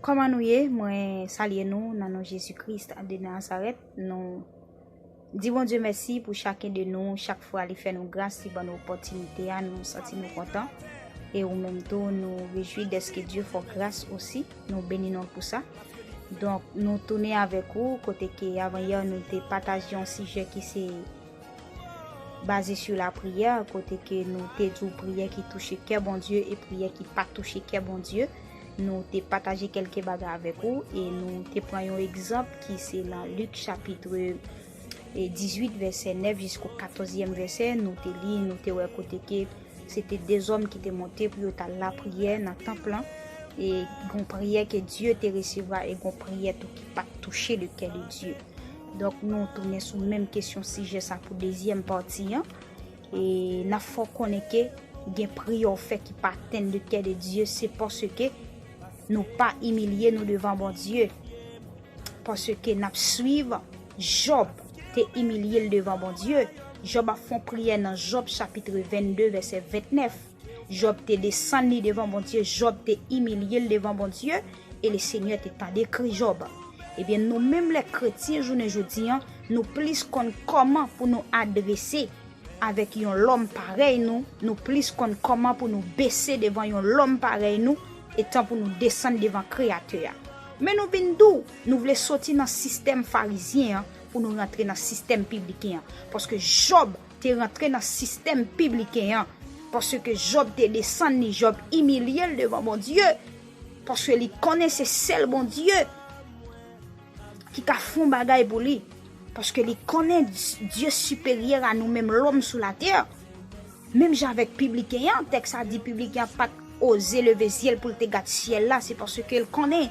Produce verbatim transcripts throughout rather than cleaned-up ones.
Kòman nou ye? Mwen salye nou nan non Jezi Kris de Nazarèt. Nou di Bondye mèsi pou chaken de nou. Chak fwa li fè nou gras, li ban nou opòtinite a, nou santi nou kontan. E ou menm tou, nou rejwi dèske Dye fè w gras osi. Nou beni non l pou sa. Donk, nou tounen avèk ou, kote ke avanyè nou te pataje yon sijè ki se baze sou lapriyè, kote ke nou te di w priyè ki touche kè Bondye e priyè ki pa touche kè Bondye. Nou te pataje kèlke bagay avèk ou e nou te pran yon egzanp ki se nan Lik chapit, e, dizuit, vèsè nèf jisko katòzyèm vèsè. Nou te li, nou te wè kote ke se te de zòm ki te monte pou yo t al lapriyè nan tanp lan. E gon priyè ke Dye te resevwa e gon priyè tou ki pa t touche le kè de Dye. Donk, nou tounen sou menm kesyon sijè sa pou dezyèm pati an. E n ap fè w konnen ke gen priyè w fè ki pa atenn le kè de Dye, se paske nou pa imilye nou devan Bondye. Paske n ap swiv Jòb te imilye l devan Bondye. Jòb ap fè yon priyè nan Jòb chapit vennde, vèsè vennèf. Jòb te desann li devan Bondye, Jòb te imilye l devan Bondye, e Lesenyè te tande kri Jòb. Ebyen, nou menm lè kretyen jounen jodi an, nou plis konn kòman pou nou adrese avèk yon lòm parèy nou, nou plis konn kòman pou nou bese devan yon lòm parèy nou, etan pou nou desann devan Kreyatè a. Men nou vin di w, nou vle soti nan sistèm farizyen an pou nou rantre nan sistèm pibliken an. Paske Jòb te rantre nan sistèm pibliken an. Paske Jòb te desann li, Jòb imilye l devan Bondye. Paske li konnen se sèl Bondye ki ka fè yon bagay pou li. Paske li konnen Dye siperyè a nou menm lòm sou latè. Menm jan avèk pibliken an, tèks sa di pibliken an pa t oze leve zye l pou l te gad syèl la, se paske l konnen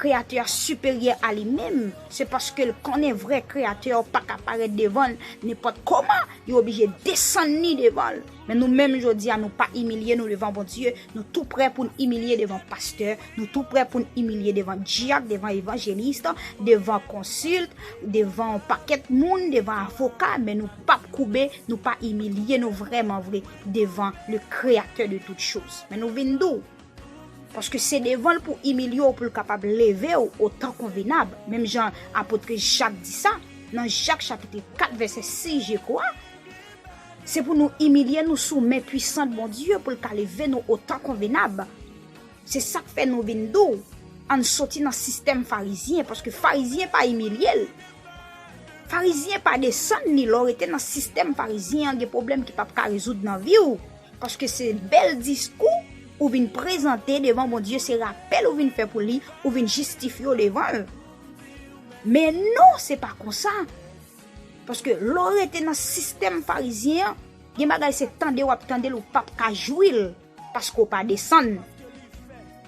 Kreyatè a siperyè a li menm. Se paske l konnen vrè Kreyatè a pa ka parèt devan l nenpòt kòman, li oblije desann li devan l. Men nou menm jodi a, nou pa imilye nou devan Bondye, nou tou prè pou n imilye devan pastè, nou tou prè pou n imilye devan dyak, devan evanjelis, devan konsilt, devan yon pakèt moun, devan avoka, men nou p ap koube, nou pa imilye nou vrèman vre devan le Créateur de toutes choses. Men nou vin di w, paske se devan l pou imilye w, pou l kapab leve w otan konvenab. Menm jan apot Jak di sa, nan Jak chapit kat vèsè sis, je kwa, se pou nou imilye nou sou men pwisan Bondye pou l ka leve nou otan konvenab. Se sa k fè nou vin di w, ann soti nan sistèm farizyen, paske farizyen pa imilye l. Farizyen pa desann li. Lè w rete nan sistèm farizyen an, gen pwoblèm ki p ap ka rezoud nan vi w. Paske se bèl diskou ou vin prezante devan Bondye, se rapèl ou vin fè pou li, ou vin jistifye w devan l. Men non, se pa konsa. Paske lè w rete nan sistèm farizyen an, gen bagay se tande w ap tande l, ou p ap ka jwi l, paske w pa desann.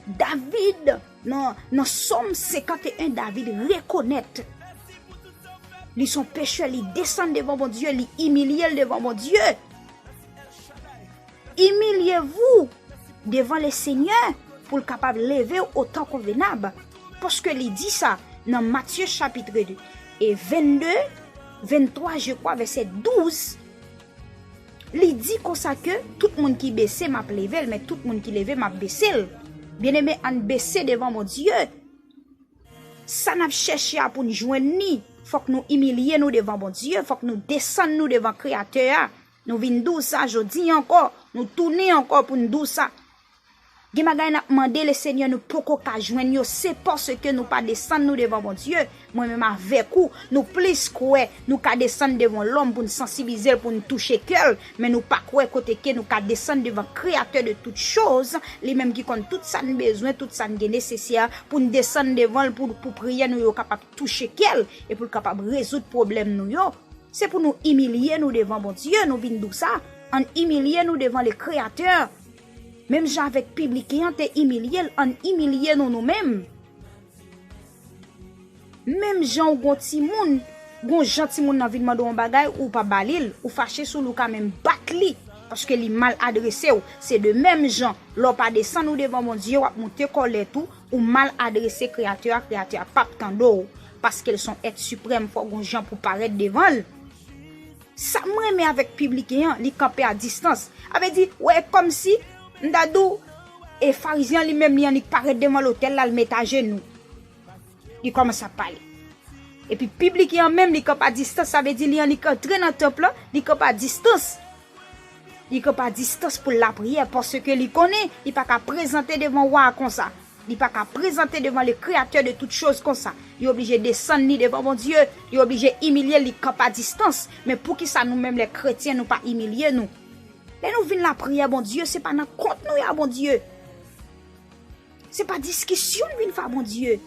David, nan, nan Sòm senkanteyen, David rekonèt li se yon pechè, li desann devan Bondye, li imilye l devan Bondye. Imilyez-vous devant le Seigneur pou l kapab leve w otan konvenab. Paske li di sa nan Matye chapit de e vennde, venntwa, je kwa, vèsè douz. Li di konsa ke tout moun ki bese, m ap leve l, men tout moun ki leve, m ap bese l. Byeneme, ann bese devan Bondye. Sa n ap chèche a pou n jwenn li, fòk nou imilye nou devan Bondye, fòk nou desann nou devan Kreyatè a. Nou vin di w sa jodi ankò, nou tounen ankò pou n di w sa. Gen bagay n ap mande Lesenyè, nou poko ka jwenn yo, se paske nou pa desann nou devan Bondye. Mwen menm avèk ou, nou plis kwè nou ka desann devan lòm pou n sansibilize l, pou n touche kè l, men nou pa kwè kote ke nou ka desann devan Kreyatè de tout choz, li menm ki konn tout sa n bezwen, tout sa n gen nesesè pou n desann devan l, pou, pou priyè nou yo kapab touche kè l e pou l kapab rezoud pwoblèm nou yo. Se pou nou imilye nou devan Bondye, nou vin di w sa. Ann imilye nou devan le Kreyatè. Menm jan avèk pibliken an te imilye l, ann imilye nou, nou menm. Menm jan w gon timoun, gon jan timoun nan vin mande w yon bagay, ou pa ba li l, ou fache sou li, ou ka menm bat li, paske li mal adrese w. Se de menm jan, lè w pa desann ou devan Bondye, w ap moute kòlèt ou, ou mal adrese Kreyatè a, Kreyatè a p ap tande w, paske l se yon èt siprèm, fò gon jan pou parèt devan l. Sa m renmen avèk pibliken an, li kanpe a distans. A vle di, wè, kòmsi, m ta di w, E Farizyen an li menm, li annik parèt devan lotèl la, l met ajenou. Li kòmanse ap pale. Epi piblik li an menm, li kanpe a distans, sa vle di li annik antre nan tanp lan, li kanpe a distans. Li kanpe a distans pou l lapriyè, paske li konnen li pa ka prezante devan wa a konsa. Li pa ka prezante devan le Créateur de toutes choses konsa. Li oblije desann li devan Bondye, li oblije imilye l, li kanpe a distans. Men poukisa nou menm lè kretyen nou pa imilye nou? Lè nou vin lapriyè Bondye, se pa nan kont nou y a Bondye. Se pa diskisyon n vin fè a Bondye.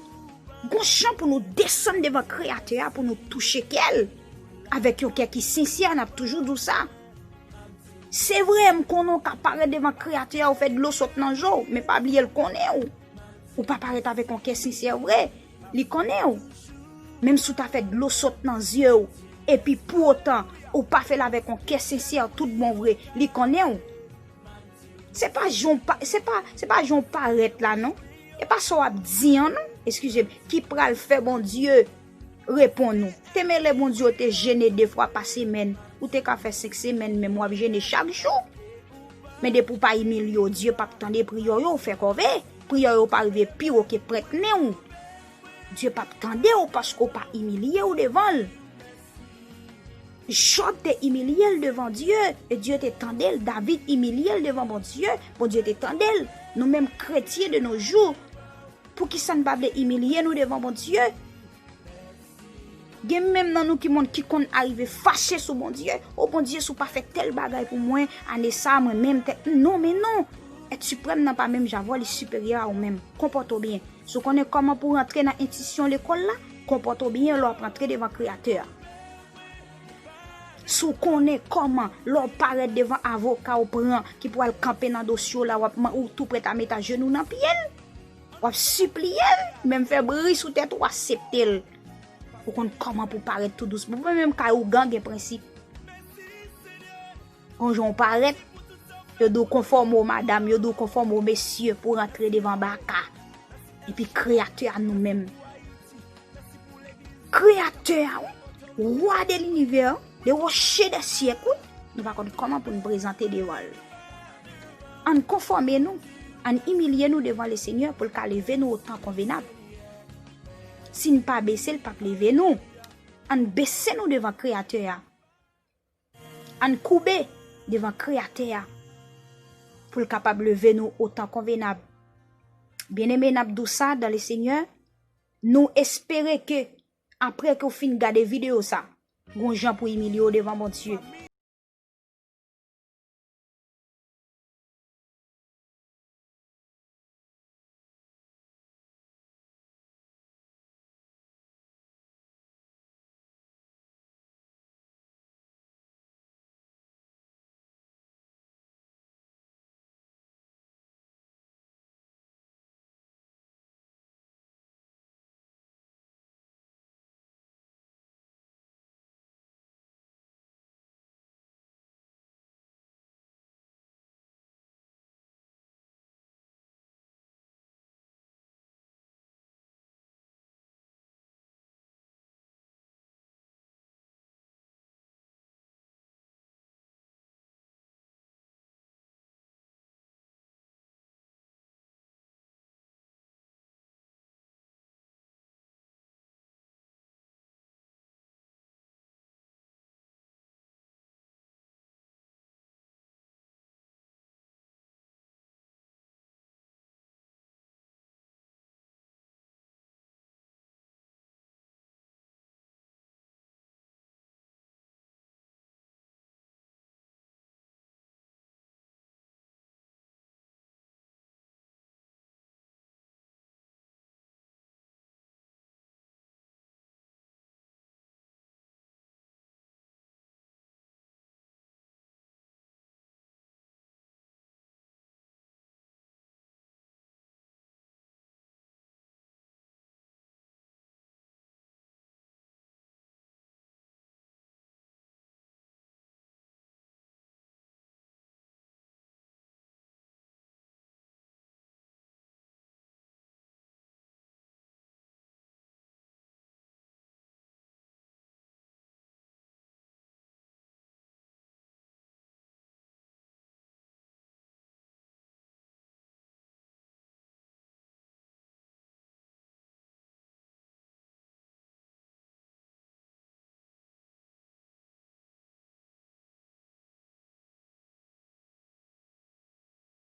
Gon jan pou nou desann devan Kreyatè a, pou nou touche kè l. Avèk yon kè ki sensè, n ap toujou di w sa. Se vre, m konnen w ka parèt devan Kreyatè a, ou fè dlo sot nan je w, men pa bliye l konnen w. Ou pa parèt avèk yon kè sensè vre, li konnen w. Menm si w ta fè dlo sot nan zye w, epi pou otan, ou pa fè l avèk yon kè sensè tout bon vre, li konnen w. Se pa jan w pa, se pa, se pa jan w parèt la non. E pa sa w ap di an non, eskize m, ki pral fè Bondye reponn ou. Te mele Bondye w te jene de fwa pa semèn, ou te ka fè senk semèn menm w ap jene chak jou. Men depi w pa imilye w, Dye p ap tande priyè w yo, w fè kòve. Priyè w yo pa rive pi wo ke pwent nen w. Dye p ap tande w paske w pa imilye w devan l. Jòb te imilye l devan Dye, e Dye te tande l. David imilye l devan Bondye, Bondye te tande l. Nou menm kretyen de nos jours, poukisa n pa vle imilye nou devan Bondye? Gen menm nan nou ki moun ki konn arive fache sou Bondye. O Bondye, si w pa fè tèl bagay pou mwen, ane sa a, mwen menm tèt m. Non, men non. Èt siprèm nan pa menm jan avè w, li siperyè a ou menm. Konpòte w byen. Si w konnen kòman pou w rantre nan enstisyon lekòl la, konpòte w byen lè w ap rantre devan Kreyatè a. Si w konnen kòman, lè w parèt devan avoka w pran, ki pral kanpe nan dosye w la, w ap, ou tou prèt a met ajenou nan pye l, w ap sipliye l, menm fè bri sou tèt ou, w aksepte l. Ou konn kòman pou w parèt tou dous. Bon, menm kay ougan gen prensip. Gon jan w parèt, yo di w konfòme w madanm, yo di w konfòme w mesye pou w rantre devan baka. Epi Kreyatè a nou menm. Kreyatè a, wi, Roi de l'univers, le rocher des siècles, wi, nou pa konn kòman pou n prezante devan l. Ann konfòme nou, ann imilye nou devan Lesenyè pou l ka leve nou o tan konvenab. Si n pa bese, l p ap leve nou. Ann bese nou devan Kreyatè a. Ann koube devan Kreyatè a pou l kapab leve nou o tan konvenab. Byeneme, n ap di w sa dan Lesenyè, nou espere ke apre ke w fin gade videyo sa, gon jan pou imilye w devan Bondye.